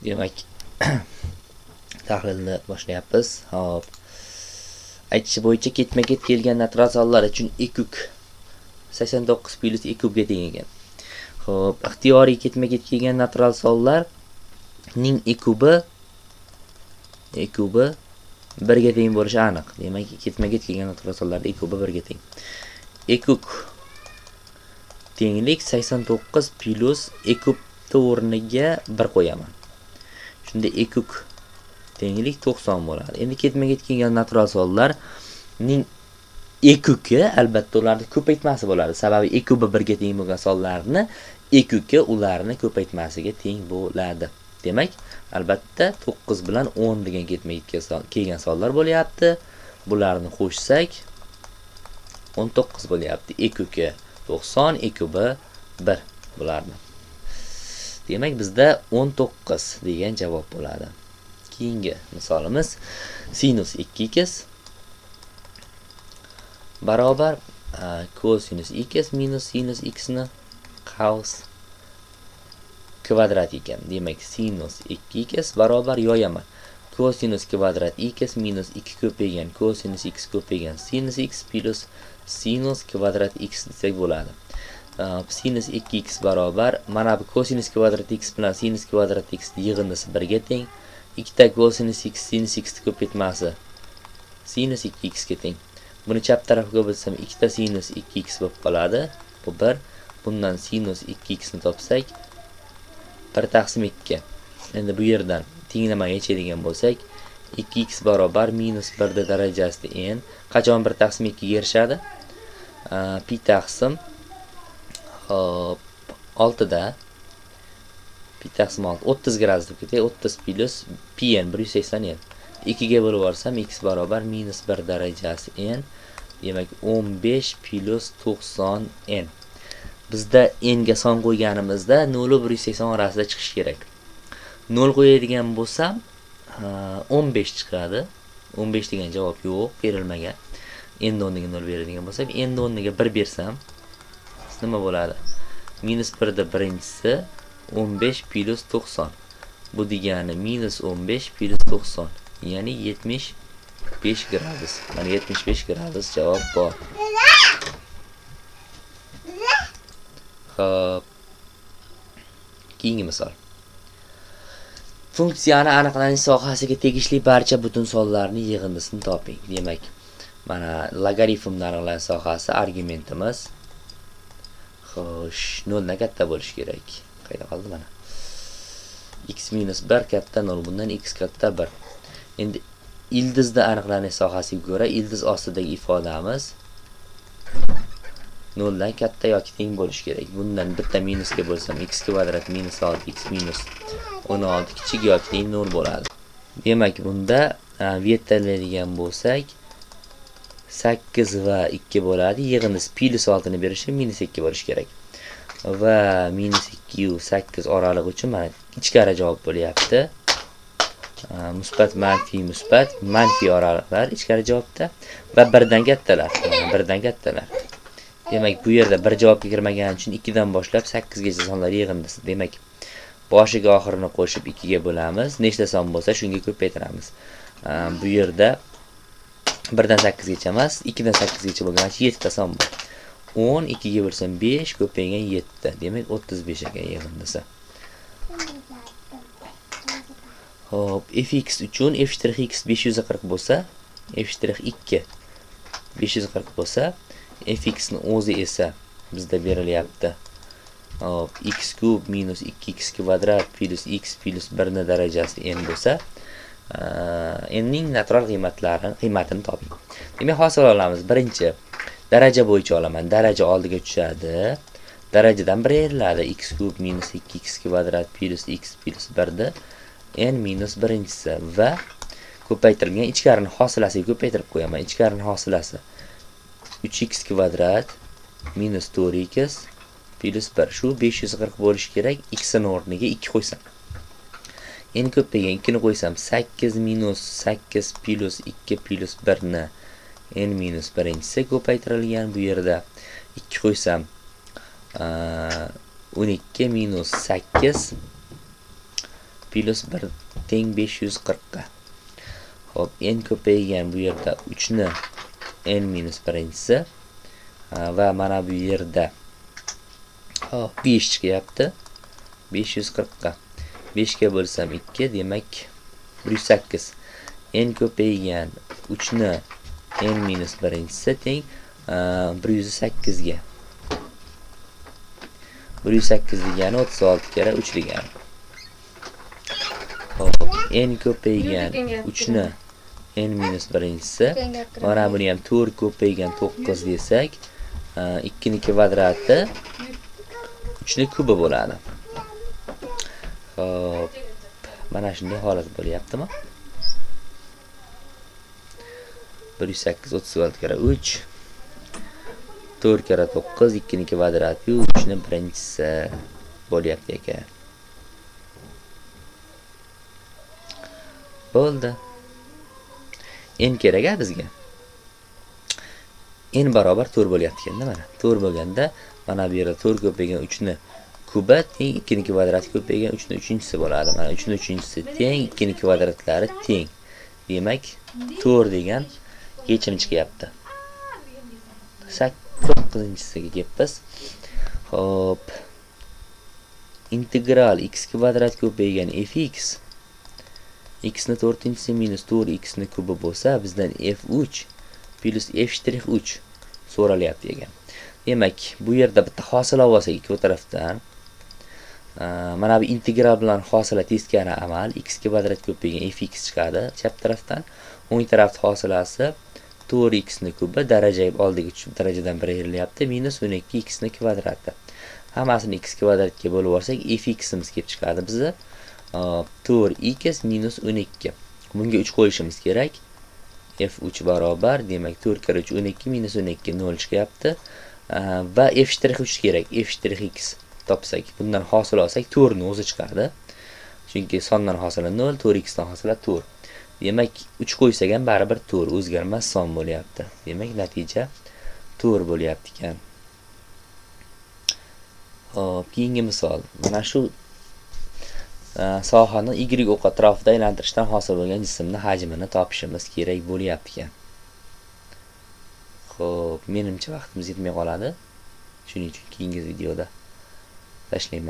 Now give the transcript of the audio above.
Demak, tahlilni boshlayapmiz. Hop. Aytishi bo'yicha ketma-ket kelgan natural sonlar uchun e kub 89 plyus e kubga teng ekan. Xo'p, ixtiyoriy ketma-ket kelgan natural sonlarning e kubi 1 ga teng bo'lishi aniq. Demak, ketma-ket kelgan natural sonlarning e kubi 1 ga teng. E kub tenglik 89 plyus e kubni o'rniga 1 qo'yaman. Shunda e kub tenglik 90 bo'ladi. Endi ketma-ket kelgan natural sonlarning e kubi albatta ularni ko'paytmasi bo'ladi. Sababi e kubi 1 ga teng bo'lgan sonlarni e kubi ularni ko'paytmasiga teng bo'ladi. Demak, albatta 9 bilan 10 degan ketma-ket kelgan sonlar bo'lyapti. Bularni qo'shsak 19 bo'lyapti. E kubi 90, e kubi 1 bularni. Demak, bizda 19 degan javob bo'ladi. Keyingi misolimiz sinus 2x barobar kosinus x minus sinus x ni qavs kvadrat ekan. Demak, sinus 2x barobar yoyaman. Kosinus kvadrat x minus 2 ko'paygan kosinus x ko'paygan sinus x plus sinus kvadrat x desak bo'ladi. Sinus 2x barobar mana bu kosinus kvadrat x bilan sinus kvadrat x yig'indisi 1 ga teng. Ikkita kosinus x sinus x ko'paytmasi sinus 2x ga teng. Buni chap tarafga bo'lsam ikkita sinus 2x bo'lib qoladi. Bu 1. Bundan sinus 2x ni topsak 1 taqsim 2. Endi bu yerdan tenglamaga yechadigan bo'lsak 2x barobar minus 1 darajasida n qachon 1 taqsim 2 ga erishadi? Pi taqsim hop 6 da pi taqsim 6 30 gradus deb ketay. 30 plus pi n 180 n. 2 ga bo'lib olsam x barobar minus 1 darajasi n. Demak 15 plus 90 n. Bizda n ga son qo'yganimizda 0 va 180 orasida chiqishi kerak. 0 qo'yadigan bo'lsam 15 chiqadi. 15 degan javob yo'q, berilmagan. N o'rniga 0 beradigan bo'lsak, n o'rniga 1 bersam nima bo'ladi? Minus 1 da birinchisi 15 plus 90. Bu degani minus 15 plus 90, ya'ni 75 gradus. Mana 75 gradus javob bor. Xo'p. Keyingi misol. Funksiyani aniqlanish sohasiga tegishli barcha butun sonlarning yig'indisini toping. Demak, mana logaritmni aniqlanish sohasi argumentimiz. Xo'sh, 0 dan katta bo'lishi kerak. Qayda qoldi mana? X minus 1 katta 0, bundan x katta 1. Endi ildizda aniqlanish sohasiga ko'ra ildiz ostidagi ifodamiz 0 dan katta yoki teng bo'lishi kerak. Bundan bitta minusga bo'lsam x kvadrat minus 6 x minus 16 kichik yoki teng 0 bo'ladi. Demak, bunda vettaladigan bo'lsak 8 va 2 bo'ladi. Yig'indisi plus 6 ni berishi minus 2 bo'lishi kerak. Va minus 2 va 8 oralig'i uchun mana ichkari javob bo'lyapti. Musbat, manfiy, musbat, manfiy oraliqlar ichkari javobda va birdan kattalar, birdan kattalar. Demak, bu yerda bir javobga kirmagani uchun 2 dan boshlab 8 gacha sonlar yig'indisi. Demak, boshiga oxirini qo'shib 2 ga bo'lamiz. Nechta son bo'lsa shunga ko'paytiramiz. Bu yerda 1 dan 8 gacha emas, 2 dan 8 gacha bo'lgan 7 ta son bor. 10 2 ga bo'lsam 5 ko'paygan 7. Demak, 35 ekan yig'indisi. Xo'p, fx uchun f'(x) 540 bo'lsa, f'2 540 bo'lsa, fx ni o'zi esa bizda berilyapti. Xo'p, x kub minus 2x kvadrat plus x plus 1 ni darajasi n bo'lsa, n ning natural qiymatini toping. Demak, hosil olamiz. Birinchi daraja bo'yicha olaman. Daraja oldiga tushadi. Darajadan 1 ayriladi. X kub minus 2x kvadrat plus x plus 1 ni n minus birinchisi va ko'paytirilgan ichkarini hosilasiga ko'paytirib qo'yaman. Ichkarini hosilasi 3x kvadrat minus 4x plus 1. Shu 540 bo'lishi kerak. X ni o'rniga 2 qo'ysam. N ko'paygan 2 ni qo'ysam 8 minus 8 plus 2 plus 1 ni n minus birinchisi ko'paytirilgan. Bu yerda 2 qo'ysam 12 minus 8 Plus 1 teng 540 ga. Xo'p, n ko'paygan bu yerda 3 ni n minus birinchisi va mana bu yerda 5 chiqyapti. 540 ga. 5 ga bo'lsam 2, demak 108. N ko'paygan 3 ni n minus birinchisi teng 108 ga. 108 degani 36 karra 3 degani. Xo'p, n ko'paygan 3 ni n minus birinchisi, mana buni ham 4 ko'paygan 9 desak, 2 ni kvadrati 3 ni kubi bo'ladi. Xo'p, mana shunday holat bo'lyaptimi? 108 36 karra 3, 4 karra 9, 2 ni kvadrati 3 ni birinchisi bo'lyapti ekan. Bo'ldi. N kerak a bizga. N barobar 4 bo'lyapti ekanda mana. 4 bo'lganda mana bu yerda 4 ko'paygan 3 ni kubi teng 2 ni kvadrati ko'paygan 3 ni uchinchisi bo'ladi. Mana 3 ni uchinchisi teng 2 ni kvadratlari teng. Demak, 4 degan yechim chiqyapti. 9-chisiga kelibmiz. Xo'p. Integral x kvadrat ko'paygan fx x ni 4-chisi minus 4x ni kubi bo'lsa, bizdan f3 plus f'3 so'ralyapti ekan. Demak, bu yerda bitta hosil olsak ikki tarafdan, mana bu integral bilan hosila teskari amal, x kvadrat ko'paygan fx chiqadi chap tarafdan, o'ng tarafda hosilasi 4x ni kubi daraja oldiga tushib darajadan bir ayrilyapti, minus 12x ni kvadrati. Hammasini x kvadratga bo'lib olsak, fximiz kelib chiqadi bizda. 4x minus 12. Bunga 3 qo'yishimiz kerak. F3 barobar, demak 4 karra 3 12 minus 12 0 chiqyapti. Va f'3 kerak. F'(x) topsak, bundan hosil olsak 4 ni o'zi chiqadi. Chunki sondan hosila 0, 4x dan hosila 4. Demak 3 qo'ysak ham baribir 4 o'zgarmas son bo'lyapti. Demak natija 4 bo'lyapti ekan. Xo'p, keyingi misol. Mana shu sohani y o'q atrofida aylantirishdan hosil bo'lgan jismning hajmini topishimiz kerak bo'lyapti ekan. Xo'p, menimcha vaqtimiz yetmay qoladi. Shuning uchun keyingi videoda tashlayman.